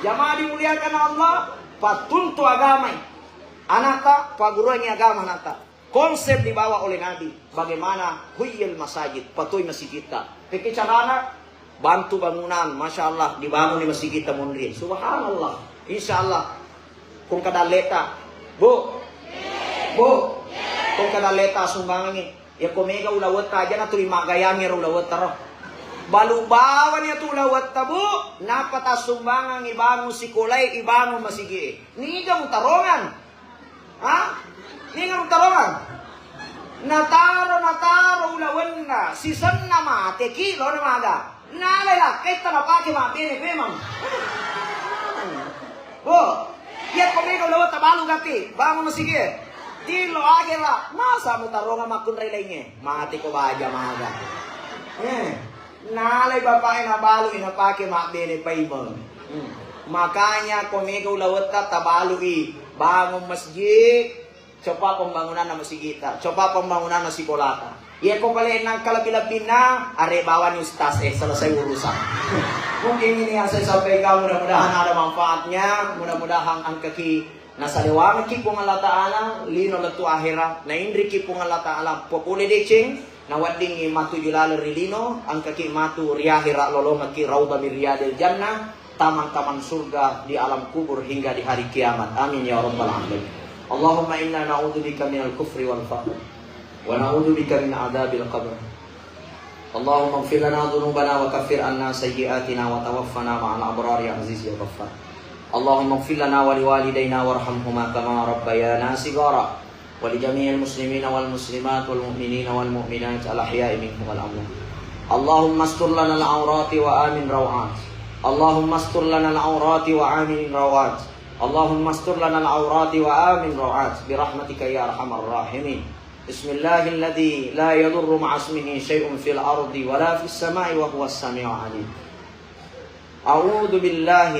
Jamaah dimuliakan Allah, pattuntu agamai. Anakta, pagguruangngi agama anakta. Konsep dibawa oleh Nabi, bagaimana huyyil masajid, patoi masigitta. Pekki carana, bantu bangunan, Masya Allah, dibangun di masigitta monri. Subhanallah, Insya Allah. Kong kadalleta, Bu, Bu, kong kadalleta sumbangangi. Yako mega ulawetta aja natuli magayangi ro ulawetta ro. Balu bawani tu ulawetta, Bu, napa tasumbangangi bangun sikolai, ibangun masigi. Niga mutarongan? Ha? Ninga mutarongang? Nataro, nataro ulawenna, sisenna mateki, lona maga. Nalai lakkaitta napake mabbene memang. Bo, iya ko mega ulawetta balu gati, bangun masigi. Tilo agera, masa mutarongang makkunrai lainge? Mati ko baja maga. Eh. Nalai bapaknya nabalui napake mabbene paimeng. Hmm. Makanya ko mega ulawetta tabalui, bangun masjid, coba pembangunanna masigita, coba pembangunanna sikolata. Iya ko pale nangka lebih-lebihna, are bawani ustaz, eh, selesai urusan. Mungkin ini yang saya sampaikan, mudah-mudahan ada manfaatnya, mudah-mudahan angkaki Nasalewangekki Puang Allah Ta'ala lino lettu ahera, nainriki Puang Allah Ta'ala popole deceng, naweddingngi matuju laleng ri lino, engkaki matu ri ahera lolongekki raudha min riyadil jannah, taman-taman surga di alam kubur hingga di hari kiamat. Amin ya rabbal alamin. Allahumma inna na'udzubika minal kufri wal faqr, wa na'udzubika min adzabil qabr. اللهم اغفر لنا ذنوبنا وكفر عنا سيئاتنا وتوفنا مع الأبرار يا عزيز يا غفار. اللهم اغفر لنا ولوالدينا وارحمهما كما ربيانا صغارا. ولجميع المسلمين والمسلمات والمؤمنين والمؤمنات الأحياء منهم والأموات. اللهم استر لنا العورات وآمن روعات. اللهم استر لنا العورات وآمن روعات. اللهم استر لنا العورات وآمن روعات برحمتك يا أرحم الراحمين. بسم الله الذي لا يضر مع اسمه شيء في الأرض ولا في السماء وهو السميع العليم. أعوذ بالله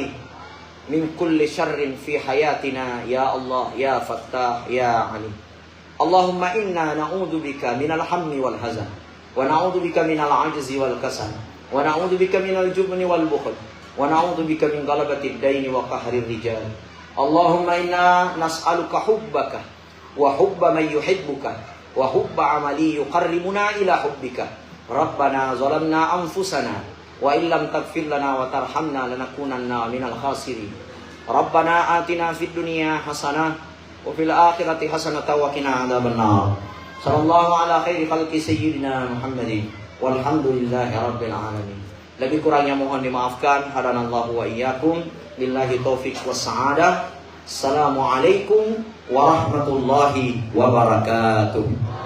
من كل شر في حياتنا يا الله يا فتاح يا عليم. اللهم إنا نعوذ بك من الهم والحزن، ونعوذ بك من العجز والكسل، ونعوذ بك من الجبن والبخل، ونعوذ بك من غلبة الدين وقهر الرجال. اللهم إنا نسألك حبك وحب من يحبك وحب عمل يقربنا إلى حبك. Rabbana zalamna anfusana wa illam taghfir lana wa tarhamna lanakunanna minal khasirin. Rabbana atina fid dunya hasanah wa fil akhirati hasanatan wa qina adzabannar. Sallallahu ala khairi khalqi sayyidina Muhammadin walhamdulillahi rabbil alamin. Lebih kurangnya mohon dimaafkan. Hadanallahu wa iyyakum. Billahi taufiq was sa'adah. Assalamualaikum warahmatullahi wabarakatuh.